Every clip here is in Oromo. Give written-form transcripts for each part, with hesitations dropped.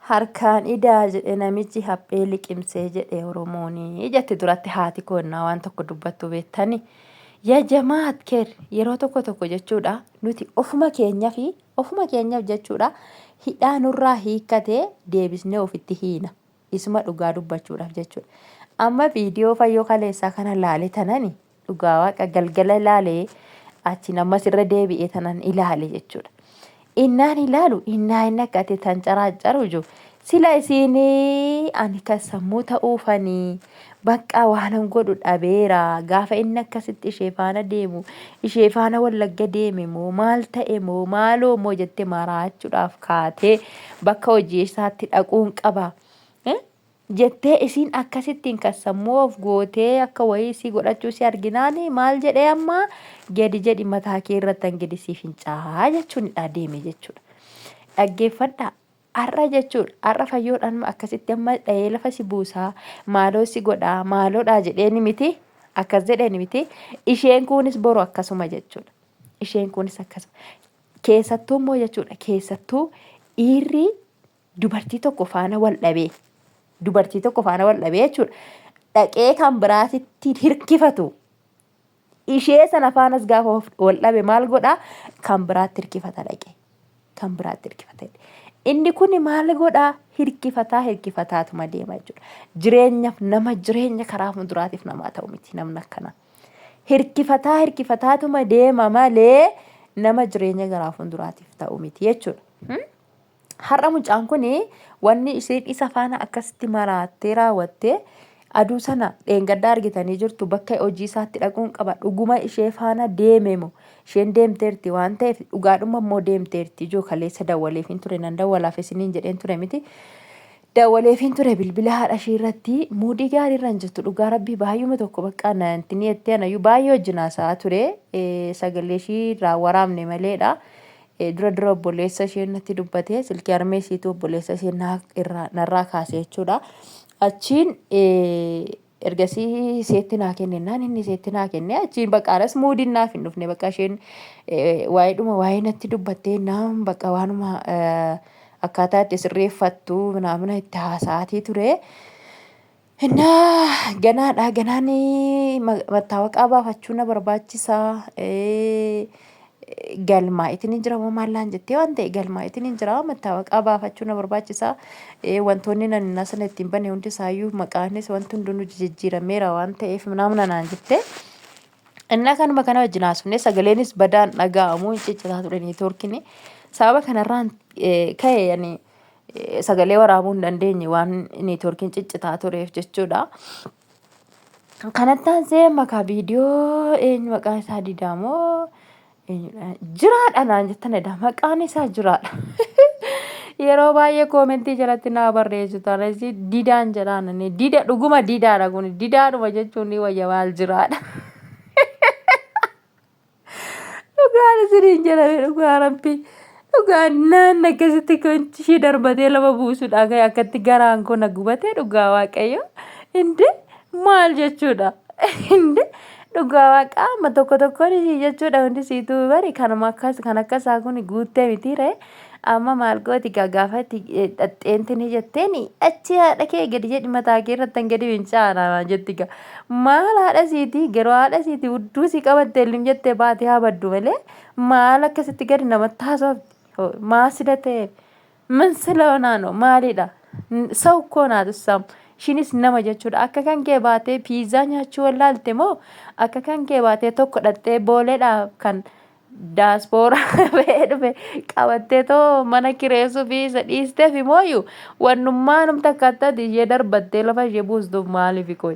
Harkaan idaa jedhe namichi haphee liqimsee jedhe Oromooni jette duratti haati koo innaa waan tokko dubbattu beektani. Yaa jamaat keer yeroo tokko tokko jechuudha nuti ofuma keenyafi ofuma keenyaaf jechuudha hidhaa nurraa hiikkatee deebisnee ofitti hiina. Isuma dhugaa dubbachuudhaaf jechuudha. Amma viidiyoo fayyoo kaleessaa kana laale tanani Dhugaa waaqa galgala ilaale achiin ammas irra deebi'ee tanan ilaale jechuudha. Innaan ilaalu innaa inni akka ati tan caraaccaru jiru sila isiin ani kan sammuu ta'uufanii baqqaa waanan godhu dhabeera gaafa inni akkasitti ishee faana deemu ishee faana wallagga deeme moo maal ta'e moo maaloo moo jettee maraachuudhaaf kaatee bakka hojii isaatti dhaquun qaba. Jettee isiin akkasittiin kan sammuu of gootee akka wayii isii godhachuu si arginaani maal jedhee amma gadi jedhi mataa kee irrattan gadi sii fincaa jechuunidha deeme jechuudha. Dhaggeeffadhaa. Har'a jechuudha har'a fayyoodhaan akkasitti amma dhahee lafa si buusaa maaloo si godhaa maaloodhaa jedheeni miti akkas jedheeni miti isheen kunis boru akkasuma jechuudha. Isheen kunis akkasuma. Keessattuu immoo jechuudha keessattuu dhiirri dubartii tokko faana wal dhabee dubartii tokko faana wal dhabee jechuudha dhaqee kan biraatitti hirkifatu ishee sana faanas gaafa wal dhabe maal godha kan biraatti hirkifata dhaqee kan biraatti hirkifata inni kun maal godha hirkifataa hirkifataatuma deema jechuudha jireenyaaf nama jireenya karaa fuulduraatiif namaa ta'u miti namni akkanaa hirkifataa hirkifataatuma deema malee nama jireenya garaa fuulduraatiif ta'u miti jechuudha. Har'a mucaan kun wanni isheen isa faana akkasitti maraattee raawwatte aduu sana dheengaddaa argitanii jirtu bakka hojii isaatti dhaquun qaba dhuguma ishee faana deeme moo isheen deemteerti waan ta'eef dhugaadhuma immoo deemteerti ijoo kaleessa dawwaleefin ture nan dawwalaaf isiniin jedheen ture miti dawwaleefin ture bilbila haadha ishee irratti muudii gaarii irra hin jirtu dhugaa rabbii baay'uma tokko bakka nantinii jettee anayyuu baay'ee wajjin haasa'aa ture sagalee ishii irraa waraabne maleedha. Dura dura obboleessa isheen natti dubbate silkii harmee ishiitu obboleessa isheen irraa narraa kaase jechuudha. Achiin ergasii iseetti naa kenne naan inni iseetti naa kenne achiin bakka anas muudiin naaf hin dhufne bakka isheen waa'eedhuma waa'ee natti dubbattee naan bakka waanuma akkaataa itti sirreeffattu naamna itti haasa'aatii ture. Innaa ganaadha ganaan mattaawaqaa baafachuu na barbaachisa. Galmaa'eetiin hin jira moo maallaan jettee waan ta'e galmaa'eetiin hin jira mattaawaqaa baafachuu na barbaachisa. Wantoonni nan innaa sana ittiin bane hundi isaayyuu maqaanis wanti hundinuu jijjiirameera waan ta'eef naamna naan jettee. Innaa kanuma kana wajjin haasofne sagaleenis badaan dhaga'amu hin ciccitaa ture neetwoorkiin. Sababa kanarraan ka'e ani sagalee waraabuu hin dandeenye waan neetwoorkiin ciccitaa tureef jechuudha. Kanatti aansee maqaa viidiyoo eenyu maqaan isaa didaa moo eenyudha jiraadha naan jettanidha maqaan isaa jiraadha. Yeroo baay'ee koomentii jalatti naa barreessu taanis didaan jedhaan ani dida dhuguma didaadha kun didaadhuma jechuun ni wayya maal jiraadha. Dhugaan isiniin jedhame dhugaa rabbi. Dhugaan naan akkasitti wanti ishee darbatee lafa buusudha ka'e akkatti garaan koo na gubatee dhugaa waaqayyo. Inde maal jechuudha? Inde dhugaa waaqaa amma tokko tokkoon ishii jechuudha hundi siituu bari kanuma akkas kan akka isaa kun guuttee miti ree. Amma maal gooti gaa gaafa itti dhaxxeenti ni jetteeni achi haadha kee gadi jedhi mataa kee irratti gadi fincaana jetti gaa. Maal haadha isiitii garuu haadha isiitii hudduu si qabatte illim jettee baatee haa baddu malee maal akkasitti gadi namatti haasofti maa sila ta'e min sila naanoo maalidha saw koo naatu sam ishiinis nama jechuudha akka kan kee baatee piizaa nyaachuu wallaalte moo akka kan kee baatee tokko dhattee booleedha kan daaspooraa ba'ee dhufe qabattee too mana kireessuu fi isa dhiisteef imooyu wannummaa numti akkaataa ati ishee darbattee lafa ishee buustuuf maaliif qoy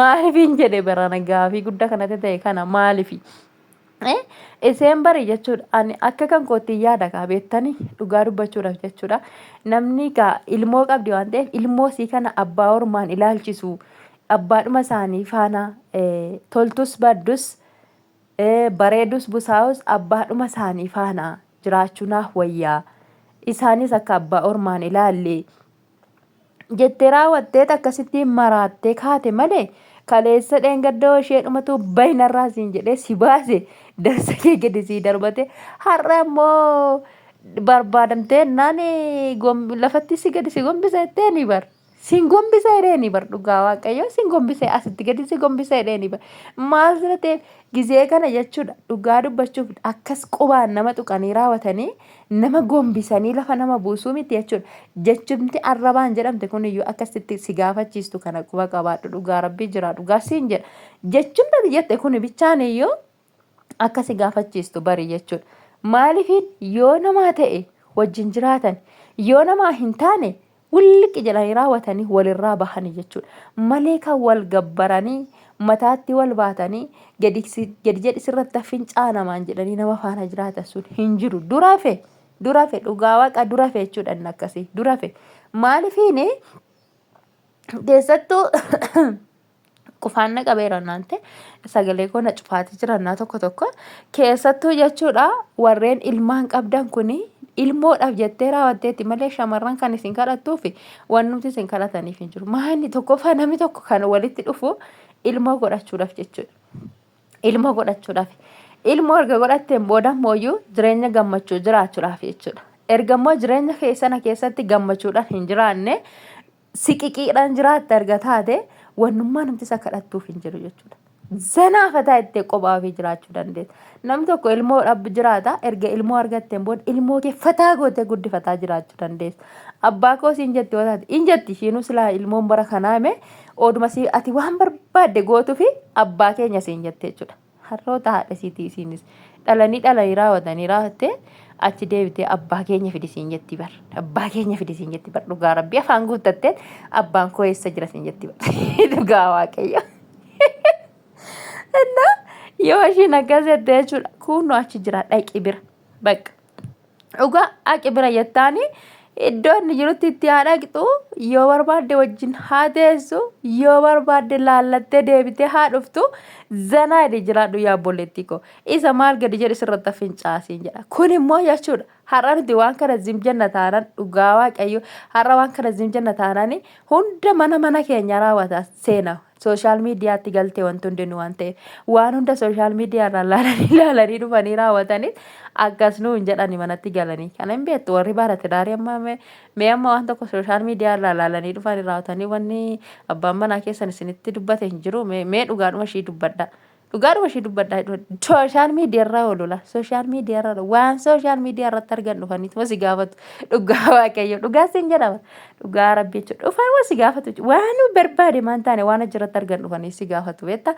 maaliif hin jedhe barana gaafii guddaa kanatti ta'e kana maaliif Isheen bari jechuudha ani akka kan kootti yaada kaa beektani dhugaa dubbachuudhaaf jechuudha namni kaa ilmoo qabdi waan ta'eef ilmoo isii kana abbaa ormaan ilaalchisu abbaadhuma isaanii faana toltus baddus Bareedus busaa'us abbaadhuma isaanii faana jiraachuu naaf wayya. Isaanis akka abbaa ormaan ilaalle jettee raawwatteet akkasittiin maraattee kaate malee kaleessa dheengaddoo isheedhumatu bahi narraa siin jedhee si baase darsa kee gadi sii darbate har'a immoo Barbaadamtee jennaan lafatti si gadi si gombisa jetteeni bar. Sin gombisa jedheeni bar, dhugaa Waaqayyoo sin gombisa, asitti gadi si gombisa jedheeni bar. Maal sira ta'eef gizee kana jechuudha, dhugaa dubbachuuf akkas qubaan nama tuqanii raawwatanii nama gombisanii lafa nama buusuu miti jechuudha. Jechumti arrabaan jedhamte kun iyyuu akkasitti si gaafachiistu kana quba qabaadhu, dhugaa Rabbii jira, dhugaa siin jedha. Jechumti ati jette kun bichaan iyyuu akka si gaafachiistu bari jechuudha. Maaliifin yoo namaa ta'e wajjin jiraatan, yoo namaa hin taane wulliqqi jedhanii raawwatanii walirraa bahanii jechuudha. Malee kan wal gabbaranii mataatti wal baatanii gadi gadi jedhi sirratti fincaanamaan jedhanii nama faana jiraatan sun hin jiru. Dura fe dura fe, dhugaa Waaqa dura fe jechuudha, inni akkasii dura fe. Maaliifiin keessattuu qufaan na qabeera naan ta'e, sagalee koo na cufaatii jirannaa tokko tokko, keessattuu jechuudha warreen ilmaan qabdan kuni ilmoodhaaf jettee raawwatteetti malee shamarran kan isin kadhattuuf wannumti isin kadhataniif hin jiru. Maanni tokkoffaa namni tokko kan walitti dhufu ilmoo godhachuudhaaf jechuudha. Ilmoo godhachuudhaaf. Ilmoo erga godhatteen booda mooyyuu jireenya gammachuu jiraachuudhaaf jechuudha. Erga immoo jireenya keessana keessatti gammachuudhaan hin jiraanne, siqiqiidhaan jiraatta erga taate, wannummaa namti isa kadhattuuf hin jiru jechuudha. Zanaa fataa ittee kophaa ofii jiraachuu dandeessa. Namni tokko ilmoo dhab jiraata, erga ilmoo argatteen booda ilmoo kee fataa gootee guddifataa jiraachuu dandeessa. Abbaa koo siin jetti yoo taate, in jetti ishiinuu silaa ilmoon bara kanaa hime ooduma si ati waan barbaadde gootufi abbaa keenya siin jette jechuudha. Harroota haadha isiitii isiinis dhalanii dhalanii raawwatanii raawwattee achi deebitee abbaa keenya fidi siin jetti bar. Abbaa keenya fidi siin jetti bar, dhugaa Rabbii afaan guuttattee abbaan koo eessa jira siin jetti bar. Dhugaa Waaqayyo. Innaa yoo ishiin akkas jette jechuudha, kunoo achi jira, dhaqi bira bakka. Dhugaa haqi bira jettaani iddoo inni jirutti itti haa dhaqxu, yoo barbaadde wajjin haa teessu, yoo barbaadde laallattee deebitee haa dhuftu, zanaa jedhi jiraadhu yaa obboleettii koo. Isa maal gadi jedhu sirratti fincaasiin jedha. Kun immoo jechuudha har'a nuti waan kana zim jenna taanaan, dhugaa Waaqayyo har'a waan kana zim jenna taanaan hunda mana mana keenya raawwata seena. Social miidiyaatti galtee wanti hundinuu waan ta'eef waan hunda social miidiyaa irraa laalanii laalanii dhufanii raawwatanii akkas nuun jedhani manatti galanii. Kana hin beektu warri baala tidaarii amma mee amma waan tokko social miidiyaa irraa laalanii dhufanii raawwatanii wanni abbaan manaa keessan isinitti dubbate hin jiru. Mee dhugaadhuma ishii dubbadha. Dhugaadhuma ishii dubbadha. Social miidiyaa irraa oolula. Social miidiyaa irraa waan social miidiyaa irratti argan dhufaniituma si gaafatu. Dhugaa Waaqayyo dhugaa siin jedhama. Dhugaa Rabbi jechuudha. Dhufanuma si gaafatu. Waan barbaade maan taane waan achirratti argan dhufanii si gaafatu beektaa.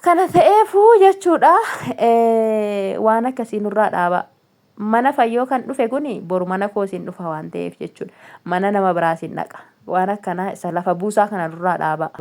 Kana ta'eefuu jechuudha waan akkasii nurraa dhaabaa. Mana Fayyoo kan dhufe kuni boru mana koo siin dhufa waan ta'eef jechuudha. Mana nama biraa siin dhaqa. Waan akkanaa isa lafa buusaa kana nurraa dhaabaa.